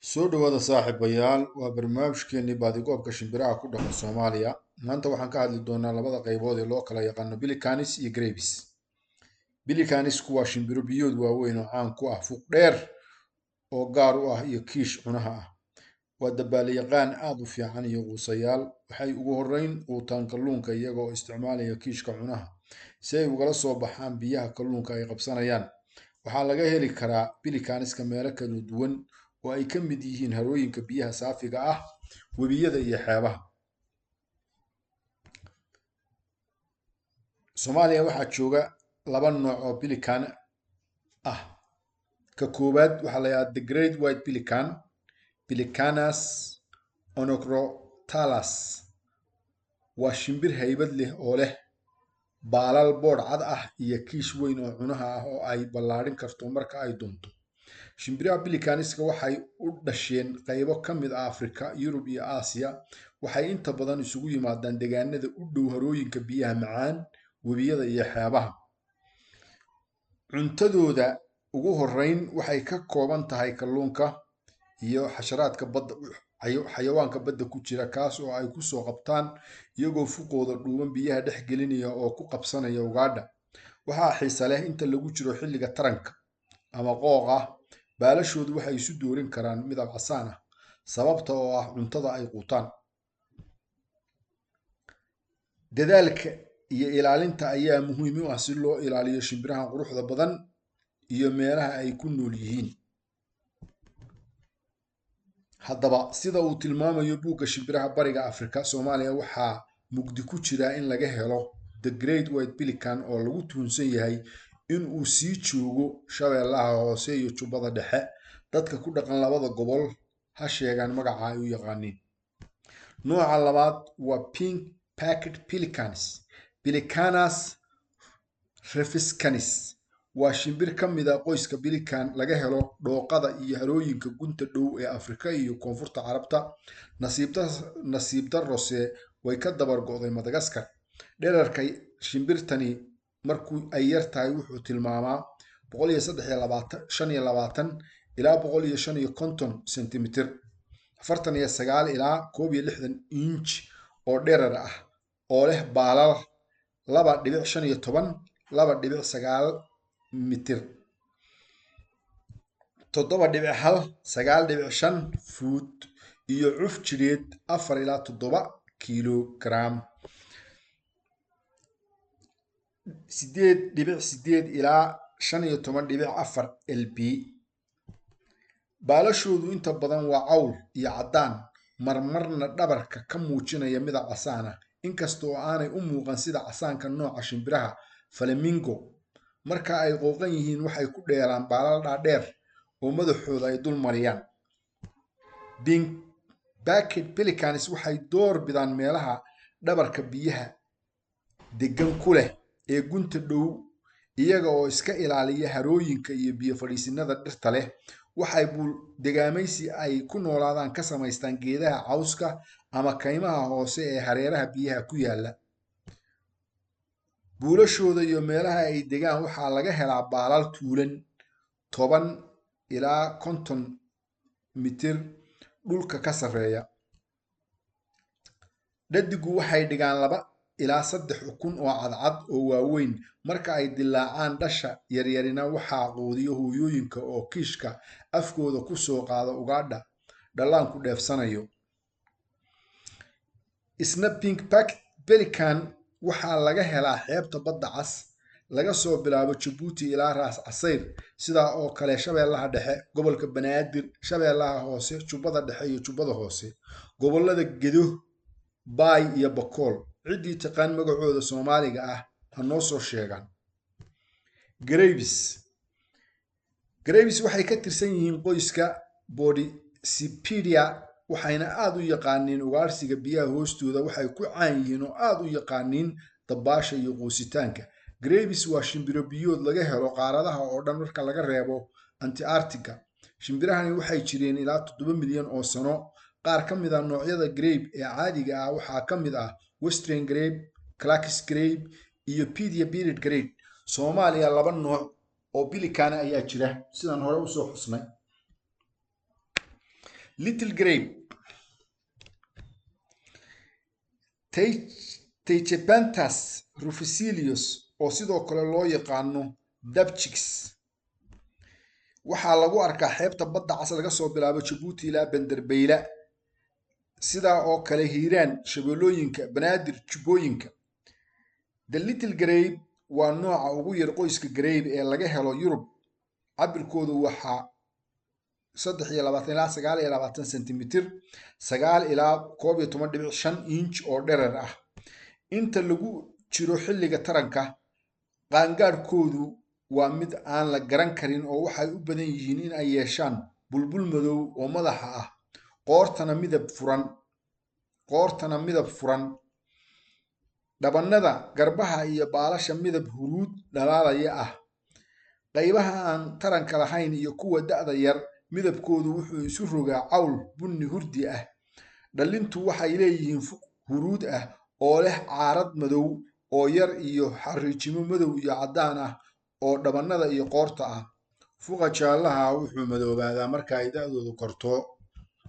Soo dhawaada saaxiibayaal, waa barnaamijkeenii baadigoobka shimbiraha ku dhaqan Soomaaliya. Maanta waxaan ka hadli doonaa labada qaybood ee loo kala yaqaano Pelicans iyo Grapes. Pelicansku waa shimbiro biyood waaweyn oo caan ku ah fuuq dheer oo gaar u ah iyo kiish cunaha ah. Waa dabaal-yaqaan aad u fiican iyo quusayaal. Waxay ugu horreyn quutaan kalluunka iyaga oo isticmaalaya kiishka cunaha si ay ugala soo baxaan biyaha kalluunka ay qabsanayaan. Waxaa laga heli karaa Pelicanska meelo kala duwan oo ay ka mid yihiin harooyinka biyaha saafiga ah, webiyada iyo xeebaha. Soomaaliya waxaa jooga laba nooc oo pelican ah. Ka koowaad waxaa la yidhahdaa The Great White Pelican, Pelicanus onocrotalus. Waa shimbir haybad leh oo leh baalal boodh cad ah iyo kiish weyn oo cunaha ah oo ay ballaadhin karto marka ay doonto. Shimbiraha Pelicanska waxay u dhasheen qaybo ka mid ah Afrika, Yurub iyo Aasiya. Waxay inta badan isugu yimaadaan deegaanada u dhow harooyinka biyaha macaan, webiyada iyo xeebaha. Cuntadooda ugu horreyn waxay ka kooban tahay kalluunka iyo xasharaadka badda, xayawaanka badda ku jira, kaas oo ay ku soo qabtaan iyagoo fuqooda dhuuban biyaha dhex gelinaya oo ku qabsanaya ugaadha. Waxaa xiise leh inta lagu jiro xilliga taranka ama qooqa, baalashoodu waxay isu doorin karaan midab casaan ah sababta oo ah cuntada ay quutaan. Dadaalka iyo ilaalinta ayaa muhiim u ah si loo ilaaliyo shimbirahan quruxda badan iyo meelaha ay ku nool yihiin. Haddaba, sida uu tilmaamayo buugga shimbiraha Bariga Afrika, Soomaaliya waxaa mugdi ku jira in laga helo The Great White Pelican oo lagu tuhunsan yahay in uu sii joogo Shabeellaha Hoose iyo Jubbada Dhexe. Dadka ku dhaqan labada gobol ha sheegaan magaca ay u yaqaaniin. Nooca labaad waa Pink Packet Pelicans, Pelicanus reficanis. Waa shimbir ka mid ah qoyska pelican, laga helo dhooqada iyo harooyinka gunta dhow ee Afrika iyo Koonfurta Carabta. Nasiib darrose way ka dabar go'day Madagascar. Dhererka shimbirtani markuu ay yar tahay wuxuu tilmaamaa 125 ilaa 155 sentimitir, 49 ilaa 61 inch oo dherer ah, oo leh baalal 2.15 2.9 mitir, 7.1 9.5 fuud iyo cuf jidheed 4 ilaa 7 kilogram, 8.8 ilaa 15.4 lb. Baalashoodu inta badan waa cawl iyo caddaan, marmarna dhabarka ka muujinaya midab casaan ah, inkasta oo aanay u muuqan sida casaanka nooca shimbiraha flamingo. Marka ay qooqan yihiin waxay ku dheelaan baalal dhaadheer oo madaxooda ay dul mariyaan. Pink Packet Pelicans waxay door bidaan meelaha dhabarka biyaha deggan ku leh ee gunta dhow, iyaga oo iska ilaaliya harooyinka iyo biyo fadhiisinada dhirta leh. Waxay buul degaamaysi ay ku noolaadaan ka samaystaan geedaha, cawska ama kaymaha hoose ee hareeraha biyaha ku yaalla. Buulashooda iyo meelaha ay degaan waxaa laga helaa baalal tuulan 10 ilaa 50 mitir dhulka ka sarreeya. Dhadigu waxay dhigaan 2 ilaa 3 ukun oo cadcad oo waaweyn. Marka ay dillaacaan dhasha yaryarina waxaa quudiya hooyooyinka oo kiishka afkooda ku soo qaada ugaadha dhallaanku dheefsanayo. Isna Pink Pelican waxaa laga helaa xeebta Badda Cas, laga soo bilaabo Jabuuti ilaa Raas Casayr, sidaa oo kale Shabeellaha Dhexe, gobolka Banaadir, Shabeellaha Hoose, Jubbada Dhexe iyo Jubbada Hoose, gobollada Gedo, Baay iyo Bakool. Ciddii taqaan magacooda Soomaaliga ah ha noo soo sheegaan. Grapes. Grapes waxay ka tirsan yihiin qoyska Podicipedidae, waxayna aad u yaqaaniin ugaarsiga biyaha hoostooda. Waxay ku caan yihiin oo aad u yaqaaniin dabaasha iyo quusitaanka. Grapes waa shimbiro biyood laga helo qaaradaha oo dhan marka laga reebo Antarctica. Shimbirahani waxay jireen ilaa 7 milyan oo sano. Qaar ka mid ah noocyada grape ee caadiga ah waxaa ka mid ah Western Grape, Clark's Grape iyo Pedia Bearded Grape. Soomaaliya laba nooc oo pelican ayaa jira sidaan hore usoo xusnay. Little Grape Teichephantus rufocilius, oo sidoo kale loo yaqaano dabchicks, waxaa lagu arkaa xeebta badda cas laga soo bilaabo Jabuuti ilaa Banderbeyla, sidaa oo kale Hiiraan, Shabeellooyinka, Banaadir, Jubbooyinka. The Little Grape waa nooca ugu yar qoyska grape ee laga helo Yurub. Cabirkoodu waxaa 23 ilaa 29 sentimitir, 9 ilaa 11.5 inch oo dherer ah. Inta lagu jiro xilliga taranka, qaangaadhkoodu waa mid aan la garan karin oo waxay u badan yihiin in ay yeeshaan bulbul madow oo madaxa ah, qoortana midab furan, dhabanada, garbaha iyo baalasha midab huruud dhalaalaya ah. Qaybaha aan taranka lahayn iyo kuwa da'da yar midabkoodu wuxuu isu rogaa cawl bunni hurdi ah. Dhalintu waxay leeyihiin fuq huruud ah oo leh caarad madow oo yar iyo xariijimo madow iyo caddaan ah oo dhabanada iyo qoorta ah. Fuqa jaallaha wuxuu madoobaadaa marka ay da'doodu korto,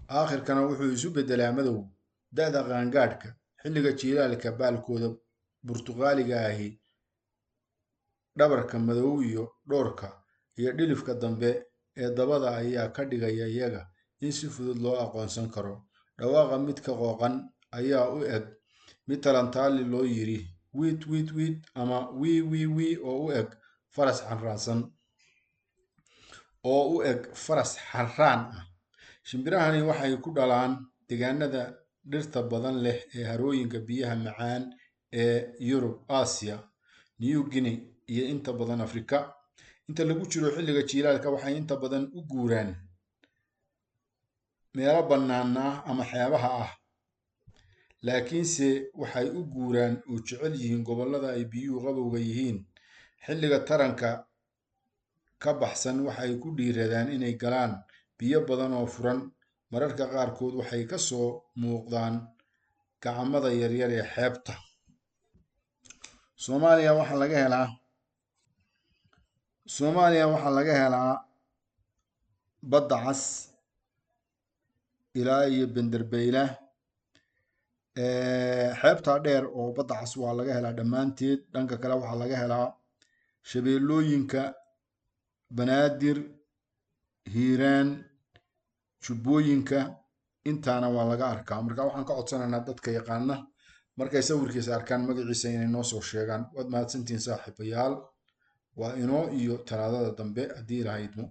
aakhirkana wuxuu isu beddelaa madow. Da'da qaangaadhka, xilliga jiilaalka, baalkooda burtuqaaliga ahi, dhabarka madow iyo dhoorka iyo dhilifka dambe ee dabada ayaa ka dhigaya iyaga in si fudud loo aqoonsan karo. Dhawaaqa midka qooqan ayaa u eg mid talantaali loo yiri wiit wiit wiit ama wii wii wii oo u eg faras xanraansan oo u eg faras xarraan ah. Shimbirahani waxay ku dhalaan deegaanada dhirta badan leh ee harooyinka biyaha macaan ee Yurub, Aasiya, New Guinea iyo inta badan Afrika. Inta lagu jiro xilliga jiilaalka waxay inta badan u guuraan meelo bannaan ah ama xeebaha ah, laakiinse waxay u guuraan oo jecel yihiin gobollada ay biyuhu qabowga yihiin. Xilliga taranka ka baxsan waxay ku dhiiradaan inay galaan biyo badan oo furan. Mararka qaarkood waxay ka soo muuqdaan gacamada yaryar ee xeebta. Soomaaliya waxaa laga helaa Soomaaliya waxaa laga helaa badda cas ilaa iyo Banderbeyla. Xeebta dheer oo badda cas waa laga helaa dhammaanteed. Dhanka kale waxaa laga helaa shabeellooyinka, Banaadir, Hiiraan, Jubbooyinka, intaana waa laga arkaa. Marka waxaan ka codsanaynaa dadka yaqaana markay sawirkiisa arkaan magaciisa inay noo soo sheegaan. Waad mahadsantihiin saaxiibayaal. Waa inoo iyo talaadada dambe haddii Ilaahay idmo.